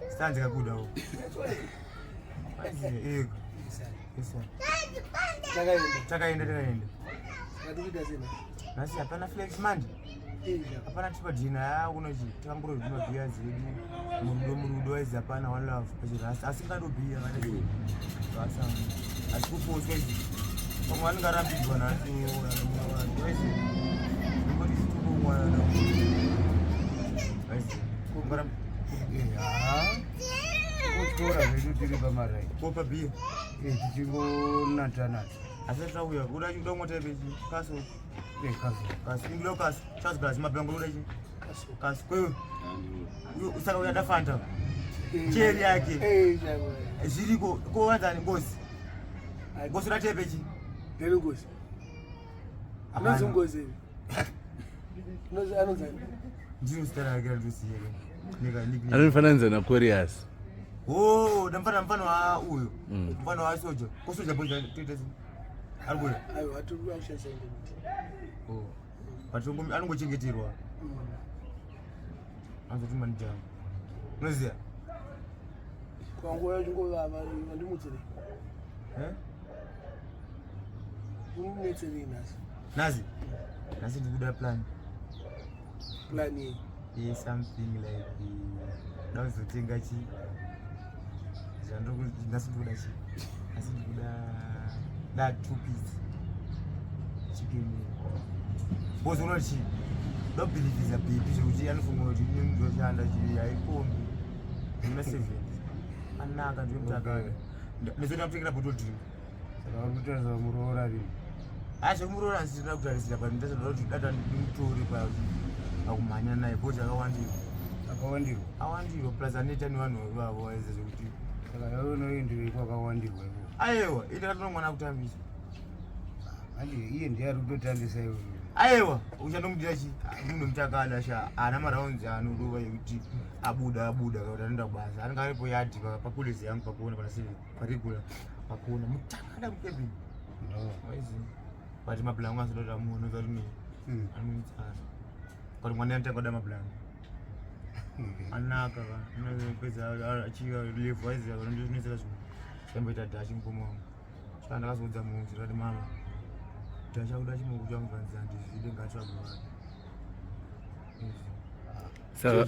Stanzi kakuda uko. Takaenda takaenda. Nhasi hapana flex manje. Hapana tipa dina ya kuno chi takangoro zvima bia zedu. Murudo murudo aizi hapana one love pachirasa asi ngado bia kana chi. Rasa. Asi kupotswa izi. Pamwe vanenge arambidzwa nhasi aizi. Ngoti situkumwana. Aizi. Kungaram kutyora zvedu tiri pamarai kopa bia. Tichingonatanata. Asi tauya kuda kuda ngotebe chi kaso. Kaso. Kaso ingilo kaso. Charles Glass mabhango kuda chi. Kaso kwewe. Saka uya dafanta. Cheri yake. Zviriko kowanzani ngozi. Ngozi ratepe chi. Ndiri ngozi. Anonzi ngozi. Anonzi anonzi. Ndiro zita rake randosiya. Neka nickname. Anofananidza naCorius. Oh, ndamfana mfana wa uyo. Mfana wa soja. Ko soja boy toita sei? Ari kuya. Aiwa atiri kushandisa internet. Oh. But anongochengeterwa. Anzoti manager. Unoziya? Kwangu yacho ngovava vandimutsire. Eh? Unetsere nhasi. Nazi. Nhasi ndikuda plan. Plan yei? Yeah, something like ndakuzotenga chi nhasi ndikuda chi nhasi ndikuda da two piece chicken because unoti chi ndobhilivhisa bhipi zvekuti anofunga kuti ini ndoshanda chi haikombi ndina seven anaka ndinomutakada ndizoita kutengera bottle drink. Saka uri kutarisa muroora rini? Ah, zvekumuroora handisina kutarisira but ndatoda kuti data ndimutore pakumhanya naye because akawandirwa. Akawandirwa? Awandirwa plus anoita nevanhu ivavo vaiziva zvekuti. Saka iwe unoenderei kwakawandirwa ikoko? Aiwa, ini ndakatoona kutambisa. Manje iye ndiye ari kutotambisa iwe. Aiwa, uchandomudira chi munhu mutakada sha ana marounds anorova yekuti abuda abuda kana kuti anoenda kubasa. Anenge aripo yadhi pakulezi yangu pakuona pana seven paregula pakuona mutakada mukebini. No. Waizi. But mablango asinoda kuti amuone kuti nei. Anomutsara. But mwana anotanga kuda mablango. Anaka ka. Anopedza achiva level waizi ndozvinetsera zvinhu. Zvamboita dhachi mukoma wangu. Saka ndakazoudza munhu ndikati mama ndachakuda chimoko changu kanzi handizvide ngatsvage vanhu. Saka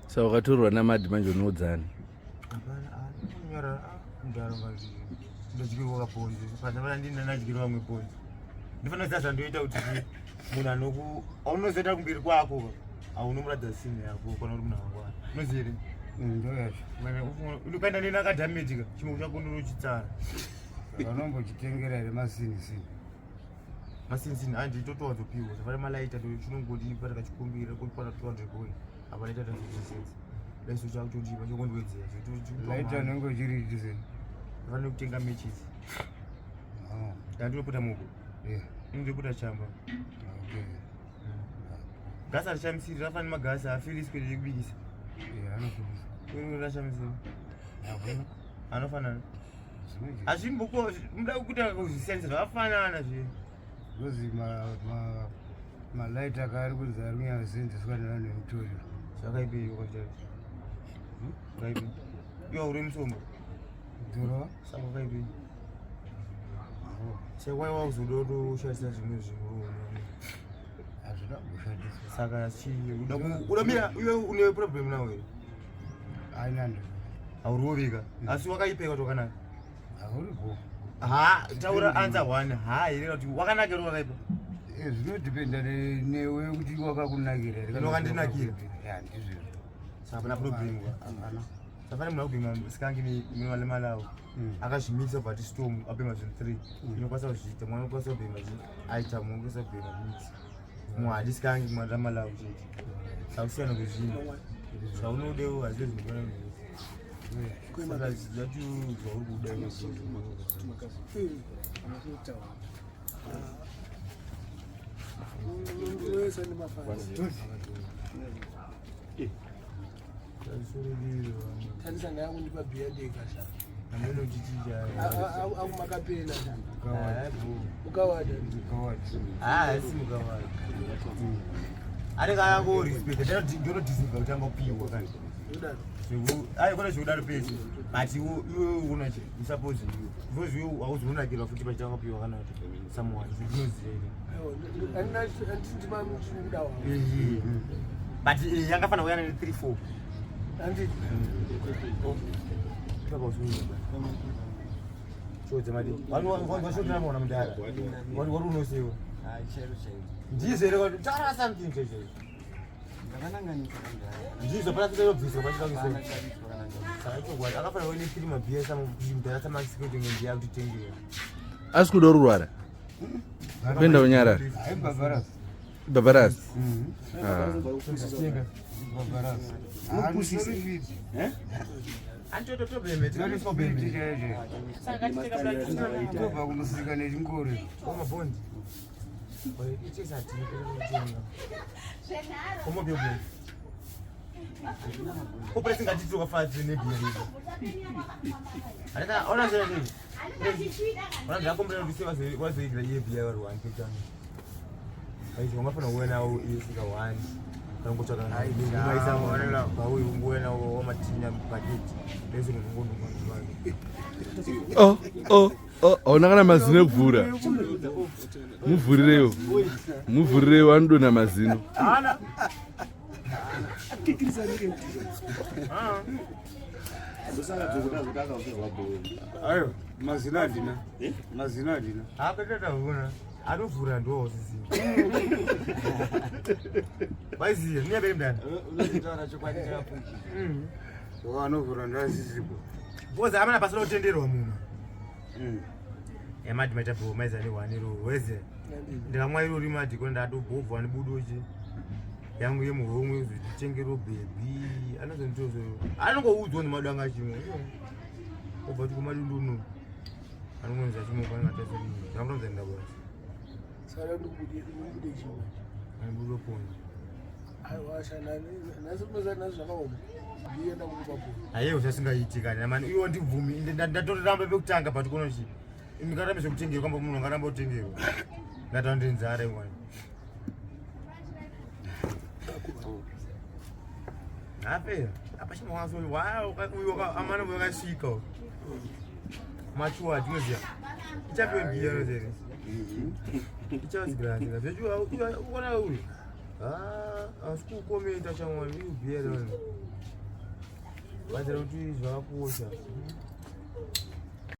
saka ukatorwa namadhi manje unoudzani? Hapana, nyara mudaro ngazi ndadyirwa kaponzi pasapana ndini ndadyirwa vamwe ponzi. Ndifanira kuziva zvandoita kuti munhu anoku aunozoita kumberi kwako aunomuratidza sinhi yako kana uri munhu akangwara. Unoziva here? Ndoyacho. Ukaenda neni akadhamejika chimwe chako ndinochitsara. Vanombochitengera here masini sini? Masini sini handi totowanzopiwa zvafana malaita chinongodi patakachikumbira kwana 200 boy apa laita ta 50 cents. Daiso chakutotipa chokondiwedzera. Laita unenge uchiri sei? Fanira kutenga matches. Oh. Ndandinoputa muko. Yeah. Ndinoputa chamba. Okay. Gasi harishamisiri rafana nemagasi haafiriswe rekubikisa. Yeah, anofirisa. Rashamisiri. Hakuna. Anofanana. Zvinoita. Hazvimboko muda kuita kuzvisiyanisa zvakafanana zve. Because ma ma malaita akaari kunzi ari kunyanyosenzeswa nevanhu vemutoriro. Zvakaipei wakaita. Zvakaipei. Iwe uri musombo. Dzoro. Saka wakaipei. Saka wai wakuzoda kutoshandisa zvimwe zvinhu. Hazvina kushandiswa. Saka chii uda mira iwe une problem nawo here? Haina ndo. Haurovika. Asi wakaipeka kuti wakanaka. Hauripo. Ha, taura answer one. Ha, here kuti wakanaka here wakaipa? Zvinodependa newe kuti wakakunakira here. Wakandinakira. Ya, ndizvo. Saka hapana problem. Hapana. Saka munhu akubhema sikangi nemalawo. Akazvimisa kubva ati storm abhema zvinhu 3. Inokwanisa kuzviita, mwana unokwanisa kubhema chi item, unokwanisa kubhema mix. Mumwe haadi sikangi, mumwe anoda malawo chete. Saka kusiyana kwezvinhu. Zvaunodewo hazvide zvinokwana nezvese. Saka zvati zvauri kuda iwe. Tarisa ndaya kundipa bhiya ndega sha. Akumakapena sha. Mukawada. Ah, asi mukawada. Anenge angorespecta ndinodhisinga kuti angopiwa kani. Ndodaro. Ayi kona zvekudaro pese but iwe una chi usuppose iwe because iwe hauzonakirwa futi pachitanga kupiwa kana kuti someone zvinoziva ini. Aiwa, handiti ndimamchiri kudawo. But yangafanira kuya ne 3 4. Handiti. Shodza madi. Vanhu vashotera maona mudhara. Wari wari unosewa. Ndizvo here kwati taura something cheche. Ndizvo pana tinoda kubviswa pachita kusewa. Saka ichokwadi akafanira kuine 3 mabhiya sama kuti mudhara samasike kuti ndiye akutitengera. Asi kuda ururwara kuenda unyarara. Hai, bhabharasi. Bhabharasi. Tenga. Bhabharasi. Antototobheme tinosobheme. Tobva kumusika nechingori. Omabhondi. Omabhebhe. Opresi ngatiti wakafanana nebhiya riri. Andika ona zvene zvene. Ona ndakumbira kuti sei wazoigira iye bhiya vari one kutanga. Aizvo ungafanira kuuya nawo iye sika one. Kana kutsvaka unoisa pauyu unguuya nawo wamatinya mubhaketi. Lese unongononga. Oh, oh, oh, hauna kana mazino ekuvhura. Muvhurireiwo, muvhurireiwo, anodonha mazino. Ana. Ayo, mazino handina, mazino handina. Akatata anovhura ndo usiziva. Waiziva, niyabe mndani. Unotaura chokwadi chakapuchira. Anovhura ndasisipo. Because amana pasina kutenderwa munhu. Emadhi maita bho maiza ne1 iro weze. Ndikamwa iro rimadhi ko ndatobhobva nebudochi. Yangu yemuhomwe uzotitengero bhebhi. Anozonditozo. Anongoudzwa nemadanga chimwe. Obva kuti kumadundu. Anongonza chimwe kana tasiri. Ndamuronza ndabona. Saka ndikubude chimwe. Anobudo ponzi. Aiwa shana, nhasi unoziva nhasi zvakaoma. Bhiya ndakukupa bhora. Aiwa, zvasingaiti kani mani, iwo ndibvumi ndatoramba pekutanga, but kuno chi ndingarambe zvekutengerwa kwamba munhu angaramba kutengerwa ndataura ndinzara imwani apera apachimwaso uyu amana wakasvika machuwa tinoziva ichapiwe mbiya nozere ichazigirazira zvechuwa ukona uyu asi kukomenta chamwani uyu bhiya rani vazira kuti zvakakosha.